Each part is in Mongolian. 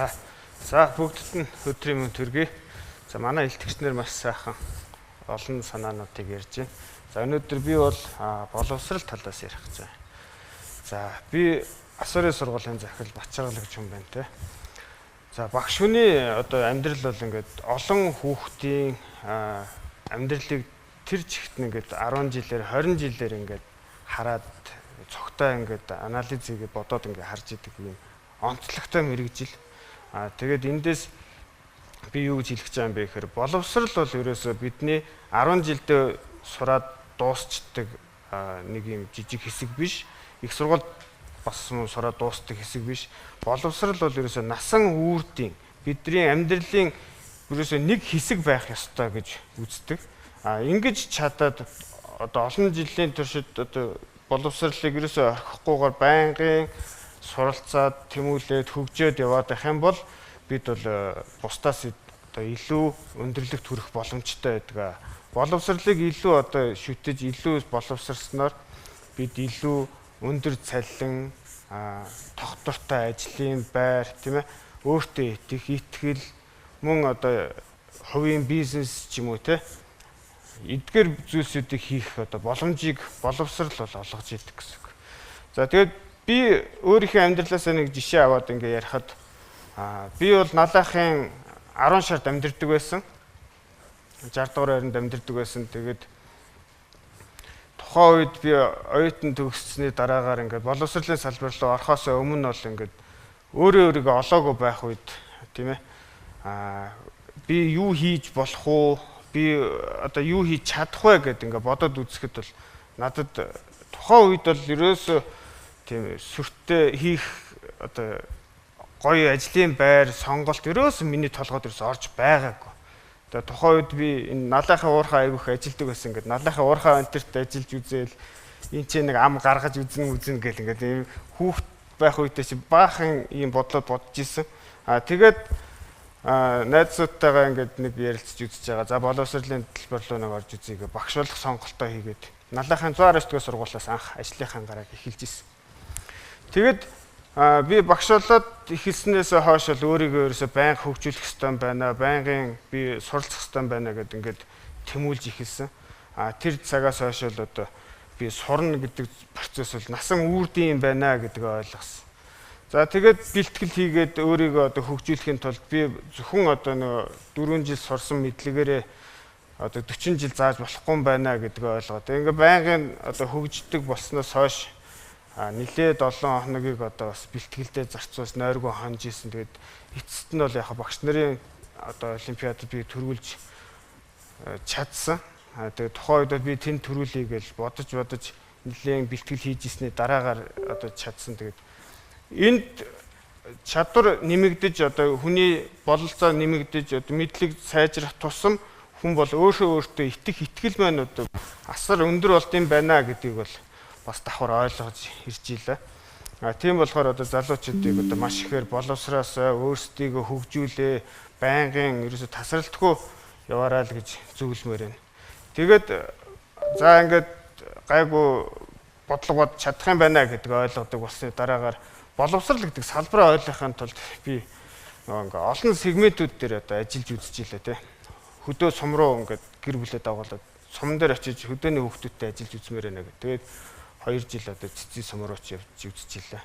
За бүгдд нь өдрийн мэнд төргий. За манай илтгэгчнэр маш сайхан олон санаануудыг ярьж байна. За өнөөдөр би бол боловсрал талаас ярих гэж байна. За би Асуурын сургуулийн захирал Бачаргал гэж хүн байна те. За багш хүний одоо амьдрал бол ингээд олон хүүхдийн амьдралыг тэр чигт нь ингээд 10 жилээр 20 жилээр ингээд хараад цогтой ингээд анализ хийгээд бодоод ингээд харж идэг юм онцлогтой мэргэжил. Тэгээд эндээс би юу гэж хэлэх гэж байгаа юм бэ гэхээр боловсрал бол ерөөсөө бидний 10 жилдээ сураад дуусчдаг нэг юм жижиг хэсэг биш. Их сургуульд бас мөн сураад дуусдаг хэсэг биш. Боловсрал бол ерөөсөө насан үүрдийн бидний амьдралын ерөөсөө нэг хэсэг байх ёстой гэж үздэг. Ингэж чадаад одоо олон жилийн туршид одоо боловсролыг ерөөсөө орхихгүйгээр байнгын суралцаад, тэмүүлээд, хөгжөөд яваад байх юм бол бид бол бусдаас одоо илүү өндөрлөгт хүрэх боломжтой байдаг. Боловсролыг илүү одоо шүтэж, илүү боловсрсноор бид илүү өндөр цалин, тогтвортой ажлын байр, тийм өөртөө итгэх, итгэл, мөн одоо хувийн бизнес ч юм уу те эдгээр зүйлсүүдийг хийх одоо боломжийг боловсрол бол олгож идэг гэсэн үг. За тэгээд би өөрийнхөө амьдралаасаа нэг жишээ аваад ингээ ярихад би бол Налайхын 10 шард амьдардаг байсан. 60 дугаар байранд амьдардаг байсан. Тэгээд тухайн үед би оюутан төгссөний дараагаар ингээд боловсролын салбар руу орохоос өмнө бол ингээд өөрөө өөрийгөө олоогүй байх үед тийм би юу хийж болох уу? Би одоо юу хийж чадах вэ гэд ингээд бодоод үзэхэд бол надад тухайн үед бол ерөөсөө тийм сүртэй хийх одоо гоё ажлын байр сонголт ерөөсөө миний толгойд ерөөсөө орж байгаагүй. Одоо тухайн үед би энэ Налайхын уурхай айгүйх ажилдаг байсан. Ингээд Налайхын уурхай энтерт ажиллаж үзээл энэ ч нэг ам гаргаж үзэн гэл ингээд ийм хүүхд байх үедээ чи баахан ийм бодлоод бодож исэн. Тэгээд найзуудтайгаа ингээд нэг ярилцж үзэж байгаа. За боловсролын төлбөр рүү нэг орж үзье гэ багш болох сонголтоо хийгээд Налайхын 119 дугаар сургуулиас анх ажлынхаа гарааг эхэлж исэн. Тэгээд би багш болоод эхэлснээс хойш бол өөрийгөө ерөөсөө байнга хөгжүүлэх ёстой байна, байнгын би суралцах ёстой байна гэд ингээд тэмүүлж эхэлсэн. Тэр цагаас хойш бол одоо би сурна гэдэг процесс бол насан үүрдийн юм байна гэдгийг ойлгосон. За тэгээд бэлтгэл хийгээд өөрийгөө одоо хөгжүүлэхийн тулд би зөвхөн одоо нөгөө 4 жил сурсан мэдлэгээрээ одоо 40 жил зааж болохгүй юм байна гэдгийг ойлгоод ингээд байнгын одоо хөгждөг болсноос хойш нилээд олон хоногийг одоо бас бэлтгэлдээ зарцуулж нойргоо хонж исэн. Тэгээд эцэст нь бол яг багш нарын одоо олимпиадад би төрүүлж чадсан. Тэгээд тухайн үед би тэнд төрүүлье гэж бодож нилээн бэлтгэл хийж ирсний дараагаар одоо чадсан. Тэгээд энд чадвар нэмэгдэж одоо хүний бололцоо нэмэгдэж одоо мэдлэг сайжрах тусам хүн бол өөрөө өөртөө итгэх итгэл маань одоо асар өндөр болд юм байна гэдгийг бол бас давхар ойлгож ирж илээ. Тийм болохоор одоо залуучуудыг одоо маш ихээр боловсроос өөрсдийгөө хөгжүүлээ, байнгын ерөөсө тасралтгүй яваарай л гэж зөвлөмөр байна. Тэгээд за ингээд гайгүй бодлого бод чадах юм байна гэдгийг ойлгодог болсны дараагаар боловсрал гэдэг салбараа ойлгохын тулд би нөгөө ингээ олон сегментүүд дээр одоо ажиллаж үзэж илээ те. Хөдөө сум руу ингээд гэр бүлээ дагуулад сум дээр очиж хөдөөний хүүхдүүдтэй ажиллаж үзмээр байна гэх. Тэгээд 2 жил одоо цэцгийн сум руу ч явж үзэж илээ.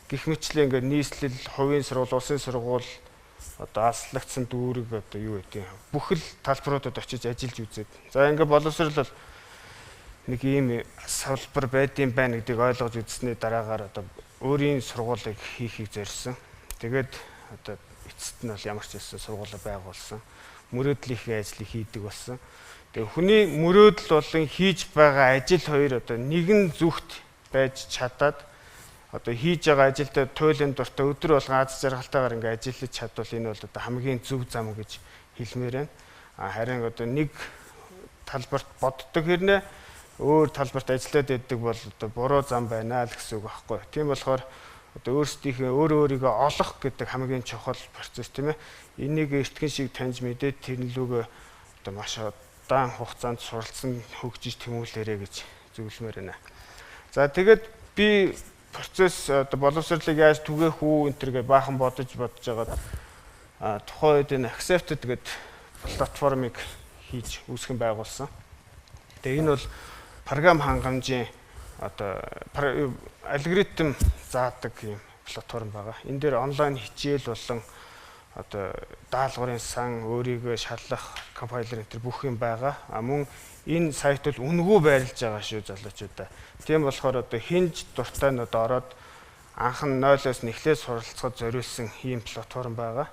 Гэх мэтлээ ингээд нийслэл, хувийн сургууль, улсын сургууль одоо аслагдсан дүүрэг одоо юу гэдэг бүх л талбаруудад очиж ажиллаж үзээд. За ингээд боловсрал бол нэг ийм салбар байдсан байна гэдгийг ойлгож үзсний дараагаар одоо өөрийн сургуулийг хийхийг зорьсон. Тэгээд одоо эцэст нь бол ямар ч байсан сургуулаа байгуулсан. Мөрөөдлийнхээ ажлыг хийдэг болсон. Тэгээ хүний мөрөөдөл болон хийж байгаа ажил хоёр одоо нэгэн зүгт байж чадаад одоо хийж байгаа ажилдаа туйлын дуртай өдөр болгон аз жаргалтайгаар ингээ ажиллаж чадвал энэ бол одоо хамгийн зөв зам гэж хэлмээр байна. Харин одоо нэг талбарт боддог хэрнээ өөр талбарт ажиллаад байдаг бол одоо буруу зам байна л гэсэн үг байхгүй. Тийм болохоор одоо өөрсдийнхээ өөрөө өөрийгөө олох гэдэг хамгийн чухал процесс тийм ээ. Энийг эртхэн шиг таньж мэдээд тэрэн лүүгээ одоо маш удаан хугацаанд суралцсан хөгжиж тэмүүлээрэ гэж зөвлөмөр байна. За тэгээд би процесс одоо боловсролыг яаж түгээх үү энэ төргээ баахан бодож бодож байгаад тухайн үед энэ Accepted гэдэг платформыг хийж үүсгэн байгуулсан. Тэгээ энэ бол програм хангамжийн одоо алгоритм заадаг юм платформ байгаа. Энэ дээр онлайн хичээл болон одоо даалгаврын сан, өөрийгөө шалгах compiler энэ төр бүх юм байгаа. А мөн энэ сайт бол үнэгүй байрлаж байгаа шүү, залуучуудаа. Тийм болохоор одоо хэн ч дуртай нь одоо ороод анх нь 0-оос нэхлээд суралцахад зориулсан ийм платформ байгаа.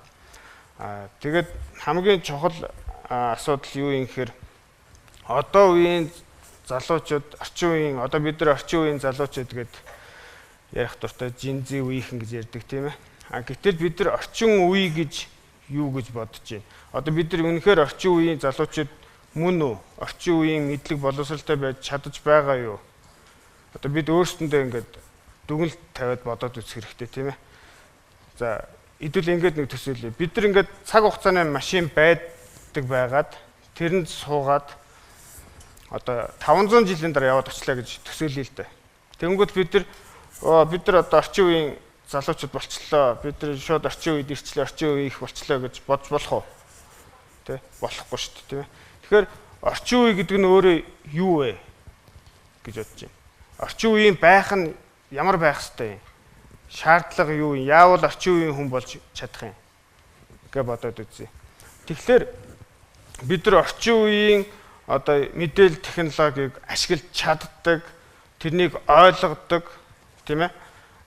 А тэгээд хамгийн чухал асуудал юу юм гэхээр одоо үеийн залуучууд, орчин үеийн, одоо бид нар орчин үеийн залуучууд гээд ярих дуртай, Gen Z үеийнхэн гэж ярьдаг, тийм ээ. А гэтэл бид нар орчин үе гэж юу гэж бодож байна? Одоо бид нар үнэхээр орчин үеийн залуучууд мөн үү? Орчин үеийн мэдлэг боловсролтой байж чадаж байгаа юу? Одоо бид өөрсдөндөө ингээд дүгнэлт тавиад бодоод үзэх хэрэгтэй, тийм ээ. За, хэдүүл ингээд нэг төсөөлье. Бид нар ингээд цаг хугацааны машин байдаг байгаад тэрэнд суугаад одоо 500 жилийн дараа яваад очлаа гэж төсөөлье л дээ. Тэнгүүд бид нар одоо орчин үеийн залуучууд болчлоо. Бид нар шууд орчин үед ирчлээ, орчин үе их болчлоо гэж бодож болох уу? Тэ? Болохгүй шүү дээ, тийм ээ. Тэгэхээр орчин үе гэдэг нь өөрөө юу вэ гэж бодож байна. Орчин үеийн байх нь ямар байх ёстой юм? Шаардлага юу юм? Яавал орчин үеийн хүн болж чадах юм гэж бодоод үзье. Тэгэхээр бид нар орчин үеийн одоо мэдээлэл технологиг ашиглаж чаддаг, тэрнийг ойлгодог, тийм ээ?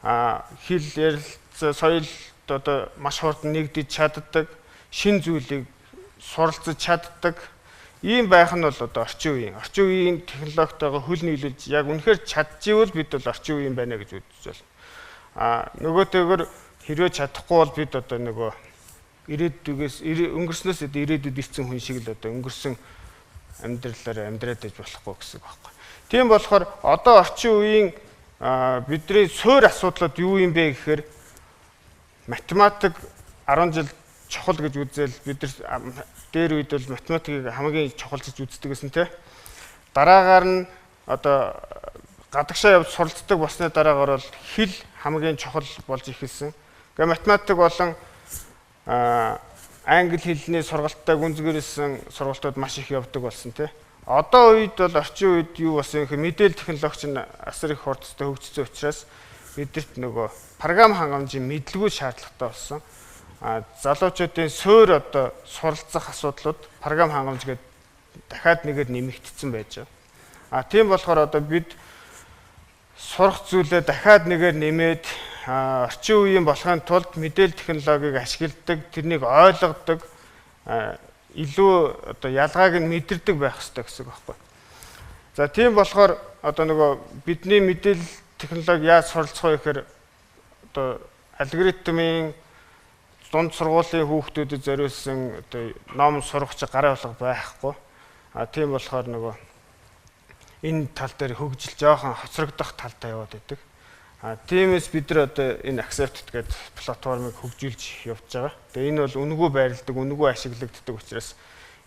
А хэл, ярилцаа, соёл одоо маш хурдан нэгдэж чаддаг, шинэ зүйлийг суралцаж чаддаг. Ийм байх нь бол одоо орчин үеийн. Орчин үеийн технологитойгоо хөл нийлүүлж яг үнэхээр чадчихвал бид бол орчин үеийн байна гэж үзэж байна. А нөгөөтэйгөр хэрвээ чадахгүй бол бид одоо нөгөө ирээдүгээс өнгөрснөөс ирээдүйд ирсэн хүн шиг л одоо өнгөрсөн амьдралаар амьдраад байж болохгүй гэсэн үг байхгүй. Тийм болохоор одоо орчин үеийн бидний суур асуудлууд юу юм бэ гэхээр математик 10 жил чухал гэж үзэл бид нар дээр үед бол математикийг хамгийн чухал гэж үздэг гэсэн, тийм. Дараагаар нь одоо гадагшаа явж суралцдаг болсны дараагаар бол хэл хамгийн чухал болж эхэлсэн. Ингээ математик болон англи хэлний сургалттай гүнзгийрсэн сургалтууд маш их явдаг болсон, тийм. Одоо үед бол орчин үед юу болсон юм гэхээр мэдээлэл технологи чинь асар их хурдтай хөгжсөн учраас бидэрт нөгөө програм хангамжийн мэдлэгүүд шаардлагатай болсон. А залуучуудын суур одоо суралцах асуудлууд програм хангамж гэдэг дахиад нэгээр нэмэгдсэн байж байгаа. А тийм болохоор одоо бид сурах зүйлээ дахиад нэгээр нэмээд орчин үеийн болохын тулд мэдээлэл технологиг ашигладаг, тэрнийг ойлгодог, илүү одоо ялгааг нь мэдэрдэг байх хэрэгтэй гэсэн үг байхгүй. За, тийм болохоор одоо нөгөө бидний мэдээлэл технологи яаж суралцах вэ гэхээр одоо алгоритмын дунд сургуулийн хүүхдүүдэд зориулсан одоо ном сургагч гарын алга байхгүй. А тийм болохоор нөгөө энэ тал дээр хөгжил жоохон хоцрогдох талдаа яваад байдаг. А тиймээс бид нар одоо энэ Accepted гэдэг платформыг хөгжүүлж явж байгаа. Тэгээ энэ бол үнэгүй байрладаг, үнэгүй ашиглагддаг учраас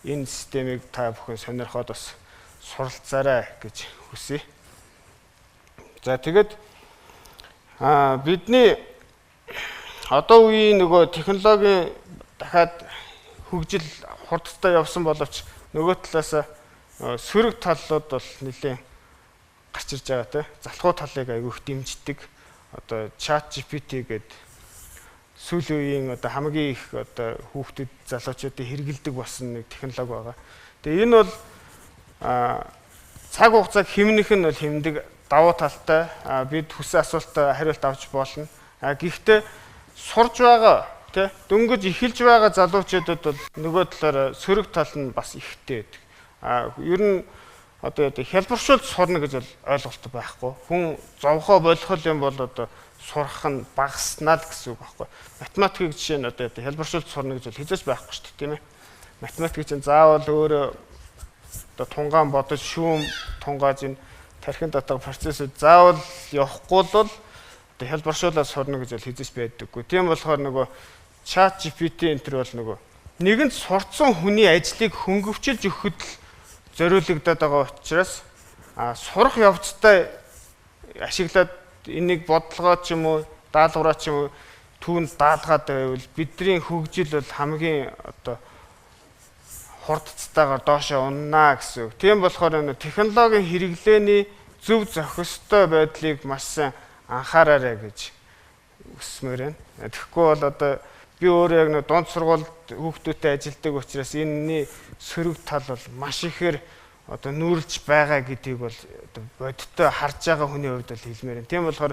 энэ системийг та бүхэн сонирхоод бас суралцаарай гэж хүсье. За, тэгээд бидний одоо үеийн нөгөө технологийн дахиад хөгжил хурдтай явсан боловч нөгөө талаас сөрөг талууд бол нэлээд гарч ирж байгаа, те. Залхуу талыг айгүй их дэмждэг. Одоо Chat GPT гэдэг сүүлийн үеийн одоо хамгийн их одоо хүүхдүүд, залуучуудын хэрэгэлдэг болсон нэг технологи байгаа. Тэгээ энэ бол цаг хугацааг хэмнэх нь бол хэмнэдэг давуу талтай, бид хүссэн асуултаа хариулт авч болно. А гэхдээ сурж байгаа, тий, дөнгөж эхэлж байгаа залуучуудад бол нөгөө талаараа сөрөг тал нь бас ихтэй байдаг. А ер нь одоо хялбаршуулж сурна гэж бол ойлголт байхгүй. Хүн зовхоо болох юм бол одоо сурах нь багаснаа л гэсэн үг байхгүй. Математикийг жишээ нь одоо хялбаршуулж сурна гэж бол хэзээ ч байхгүй шүү дээ, тийм ээ. Математик чинь заавал өөрөө одоо тунгаан бодож, шүүм тунгааж, энэ тархин дотор процессыг заавал явахгүй бол одоо хялбаршуулаад сурна гэж бол хэзээ ч байдаггүй. Тийм болохоор нөгөө Chat GPT энэ төр бол нөгөө нэгэнт сурцсан хүний ажлыг хөнгөвчилж өгөхөд л зориулагдаад байгаа учраас сурах явцдаа ашиглаад Энийг бодлогоо ч юм уу, даалгавраа ч юм уу түүнд даалгаад байвал бидний хөгжил бол хамгийн одоо хурдцтайгаар доошоо уннаа гэсэн үг. Тийм болохоор энэ технологийн хэрэглээний зөв зохистой байдлыг маш сайн анхаараарай гэж хүсмээр байна. Тэгэхгүй бол одоо би өөрөө яг нэг дунд сургуульд хүүхдүүдтэй ажилладаг учраас энэний сөрөг тал бол маш ихээр одоо нүүрлж байгаа гэдгийг бол одоо бодиттой харж байгаа хүний хувьд бол хэлмээр байна. Тийм болохоор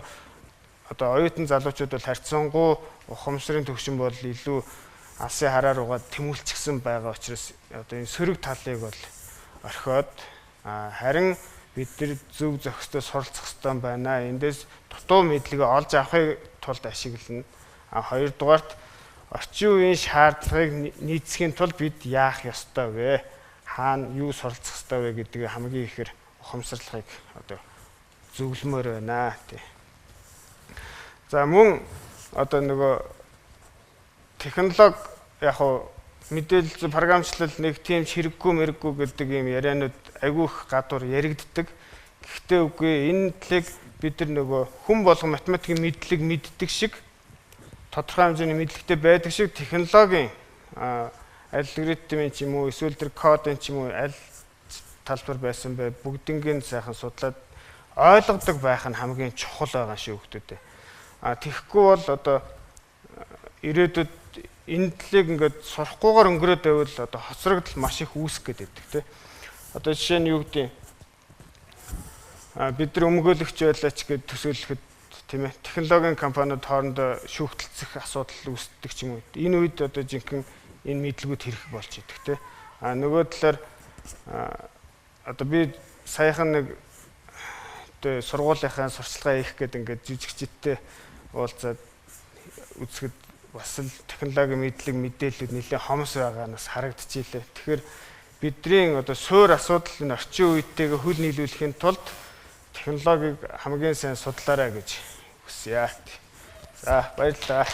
одоо оюутан залуучууд бол харьцангуй ухамсарын төвшин бол илүү алсын хараа руугаа тэмүүлчихсэн байгаа учраас одоо энэ сөрөг талыг бол орхиод харин бид нар зөв зохистой суралцах ёстой байна. Эндээс дутуу мэдлэгээ олж авахын тулд ашиглана. Хоёрдугаарт орчин үеийн шаардлагыг нийцэхийн тулд бид яах ёстой вэ? Хаана юу суралцах ёстой вэ гэдгийг хамгийн ихээр ухамсарлахыг одоо зөвлөмөр байна тий. За мөн одоо нөгөө технологи яг хуу мэдээлэл програмчлал нэг тийм ч хэрэггүй мэрэггүй гэдэг ийм ярианууд айгүй их гадуур яригддаг. Гэхдээ үгүй энэ талыг бид нар нөгөө хүн болгон математикийн мэдлэг мэддэг шиг тодорхой хэмжээний мэдлэгтэй байдаг шиг технологийн алгоритмын ч юм уу эсвэл тэр кодын ч юм уу аль талбар байсан бай бүгднийг сайхан судлаад ойлгодог байх нь хамгийн чухал байгаа шүү хүмүүдээ. Тэгэхгүй бол одоо ирээдүйд энэ талыг ингээд сурахгүйгээр өнгөрөөд байвал одоо хоцрогдол маш их үүсэх гээд байдаг тий. Одоо жишээ нь юу гэдэг бид нар өмгөөлөгч байлаа ч гэд төсөөлөхөд тийм ээ технологийн компаниуд хоорондоо шүүхтэлцэх асуудал үүсдэг ч юм уу. Энэ үед одоо жинхэнэ энэ мэдлэгүүд хэрэг болж идэг тий. Нөгөө талаар одоо би саяхан нэг одоо сургуулийнхаа сурчлагаа хийх гээд ингээд жижигчдтэй уулзаад үзэхэд бас л технологийн мэдлэг мэдээлэлүүд нэлээд хомс байгаа нас харагдчихилээ. Тэгэхээр бидний одоо суур асуудал энэ орчин үетэйгээ хөл нийлүүлэхийн тулд технологиг хамгийн сайн судлаарай гэж хүсье. За баярлалаа.